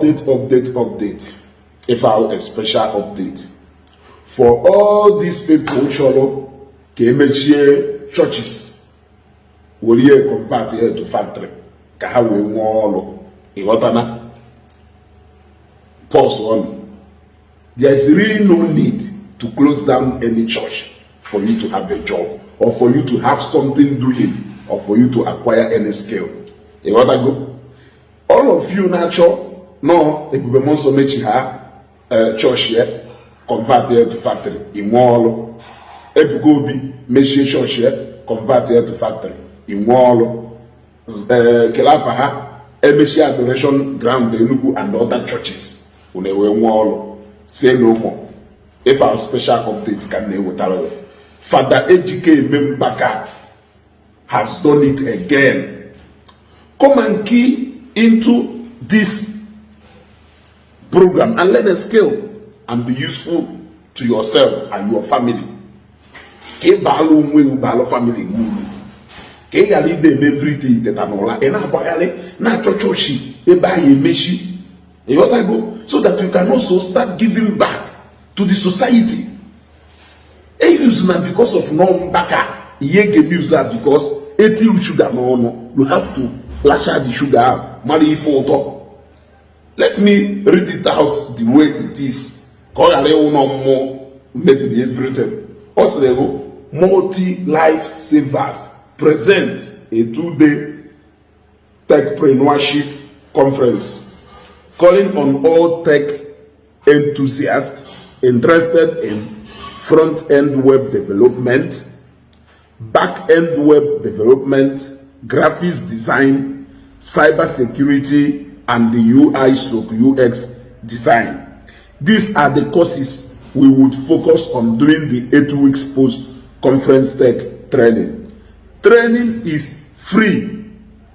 Update, update, update. Ife a a special update for all these people chọrọ ka emechie churches, were ihe convert ya to factory ka ha wee nwee ọrụ. Ịghọtana? Pause on. There is really no need to close down any church for you to have a job or for you to have something doing or for you to acquire any skill. Ịghọtago? All of you na-achọ nọ Ebube Muonso mechi ha chọọchị ya, convert ya to factory, ị nwee ọrụ. Ebuka Obi mechie chọọchị ya, convert ya to factory, ị nwee ọrụ. Kele afa ha, emechie Adoration Ground Enugu and other churches, unu ewee nwee ọrụ. Say no more. Ife a special update ka m na-ewetara gị. Fada Ejike Mbaka has done it again. Come and key into this program and learn a skill and be useful to yourself and your family, ka ị baala onwe gị, baala family gị uru, ka ị ghara ide eme everyday teta n'ụra, ị na-agbagharị na-achọ chọọchị ebe ahụ emechi. Ịghọtago? So that you can also start giving back to the society. Use na because of no Mbaka ihe ga news a, because etiru sugar n'ọnụ, you have to lasha the sugar ahụ mara ife ụtọ. Let me read it out the way it is, ka ọ ghara ịwụ na mmụọ mebiri everything. Ọ sịrị bụ, "Multi Life Savers present a 2-day techpreneurship conference, calling on all tech enthusiasts interested in front-end web development, back-end web development, graphics design, cyber security, and the UI/UX design. These are the courses we would focus on during the 8 weeks post-conference tech training. Training is free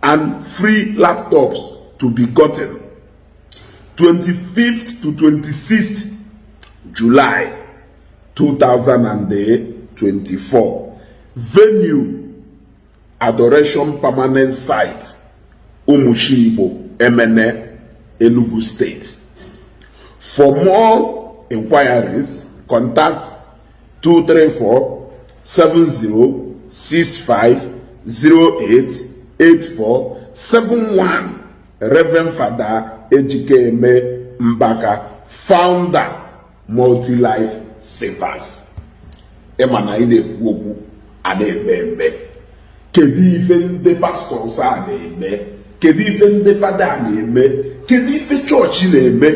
and free laptops to be gotten. 25th to 26th July 2024. Venue: Adoration Permanent Site, Umuchigbo, Emene, Enugu State. For more inquiries, contact 234 7065 0884 71. Reverend Father Ejikeme Mbaka, founder, Multi-Life Savers." Ịma na ị na-ekwu okwu a na-eme eme. Kedu ife ndị pastors a na-eme? Kedu ife ndị fada a na-eme? Kedu ife chọọchị na-eme?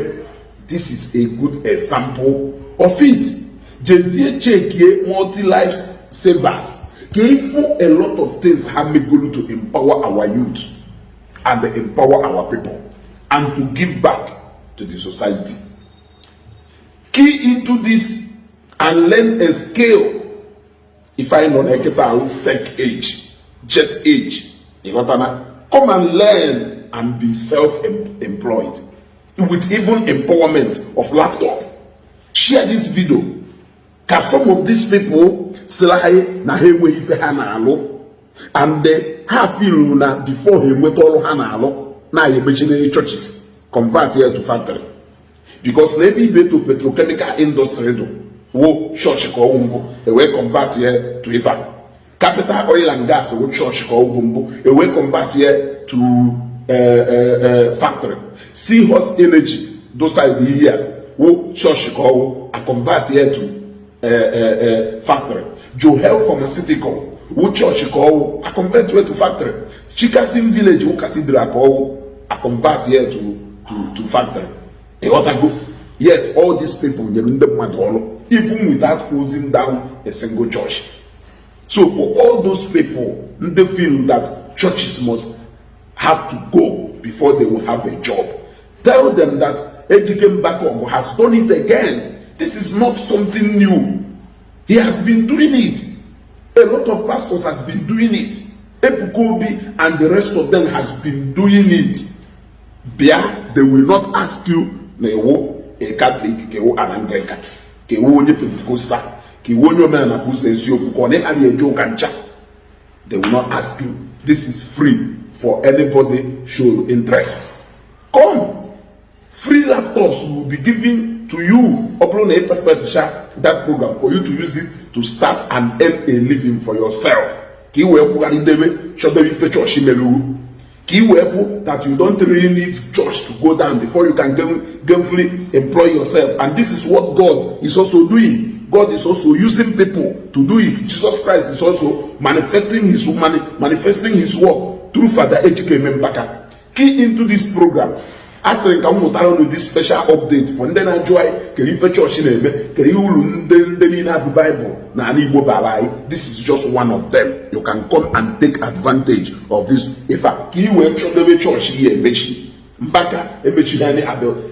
This is a good example of it. Jezie chekie Multi-Life Savers ka ịfụ a lot of things ha megolu to empower our youth and empower our people and to give back to the society. Key into this and learn a skill. Ife anyị nọ na eketa ahụ, tech age, jet age, ịghọtana? Come and learn and be self-employed with even empowerment of laptop. Share this video ka some of these people sịrị anyị na ha enweghị ife ha na-alụ and ha feel na before ha enweta ọrụ ha na-alụ na ya emechiriri churches, convert ya to factory, because na ebe ibe to petrochemical industry do wo chọọchị ka ọwụ mbụ, ewee convert ya to ife a. Capital Oil and Gas wụ chọọchị ka ọwụ mbụ, ewee convert ya to factory. Seahorse Energy do side ihe a wụ chọọchị ka ọwụ, a convert ya to factory. Johel Pharmaceutical wụ chọọchị ka ọwụ, a convert ya to factory. Chikason Village wụ cathedral ka ọwụ, a convert ya to factory. Ịghọtago? Yet all these people nyere ndị mmadụ ọrụ even without closing down a single church. So for all those people ndị feel that churches must have to go before they will have a job, tell them that Ejike Mbaka has done it again. This is not something new. He has been doing it. A lot of pastors has been doing it. Ebuka Obi and the rest of them has been doing it. Bịa, they will not ask you na iwu a Catholic, ka iwu an Anglican, ka iwu onye Pentecostal, ka iwu onye omenala ka ụzọ eziokwu, ka ọ na eje ụka ncha. They will not ask you. This is free for anybody show interest. Come. Free laptops will be given to you ọ bụrụ na ị perfect sha that program for you to use it to start and earn a living for yourself, ka ị wee kwugharịdebe chọdebe ife chọọchị meruru, ka ị wee fụ that you don't really need church to go down before you can gainfully employ yourself. And this is what God is also doing. God is also using people to do it. Jesus Christ is also manifesting his work through Father Ejikeme Mbaka. Key into this program. A sịrị ka m mụtara unu this special update for ndị na-ajụ anyị kere ife chọọchị na-eme, kere ihe uru ndị niile abụ Baịbụl na ala Igbo bara anyị. This is just one of them. You can come and take advantage of this ife a ka ị wee chọdebe chọọchị ya emechi. Mbaka emechighị any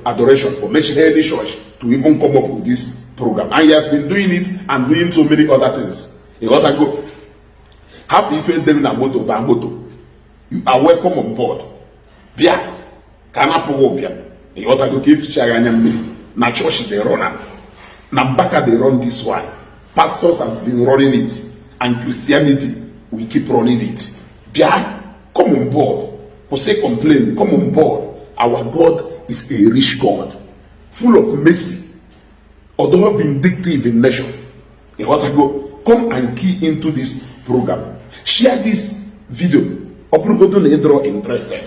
adoration o mechighị any church to even come up with this program, and he has been doing it and doing so many other things. Ịghọtago? Hapụ ife dere na moto, baa moto. You are welcome on board. Bịa ka a napụghị ụbịam. Ịghọtago? Ka efichaghị anya mmiri na chọọchị dey run am, na Mbaka dey run this one. Pastors has been running it and Christianity will keep running it. Bịa, come on board. Kwụsị complain, come on board. Our God is a rich God, full of mercy, although vindictive in nature. Ịghọtago? Come and key into this program. Share this video. Ọ bụrụgodo na ị dịrọ interested,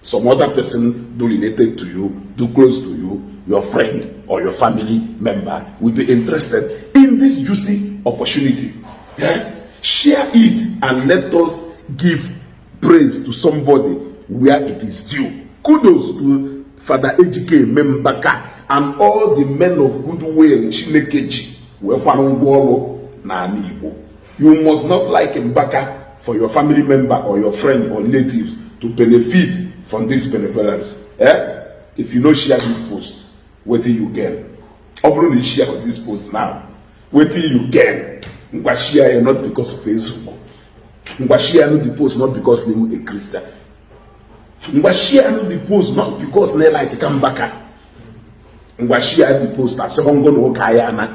some other person do related to you, do close to you, your friend or your family member will be interested in this juicy opportunity. Yeah? Share it and let us give praise to somebody where it is due. Kudos to Father Ejike Mbaka and all the men of goodwill Chineke ji wee kwara ngwa ọrụ n'ala Igbo. You must not like Mbaka for your family member or your friend or relatives to benefit from this benevolence. Eh? If you no share this post, wetin you gain? Ọ bụrụ na ị share this post now, wetin you gain? Ngwa, share ya, not because of Facebook. Ngwa, share no the post, not because na a Christian. Ngwa, share no the post, not because na like ka Mbaka. Ngwa, share the post. Asịghọ ngụ na ụka ya na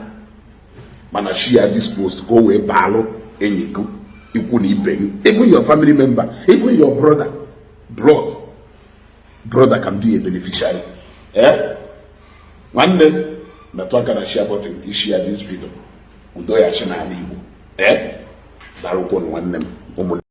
mana share this post ka o wee baalụ enyi gị, ikwu na ibe gị, even your family member, even your brother, blood brother can be a beneficiary. Eh, nwanne, metụ aka na share button ka share this video. Udo ya chi n'ala Igbo. Eh, darụkwụ nwanne m, ụmụnne.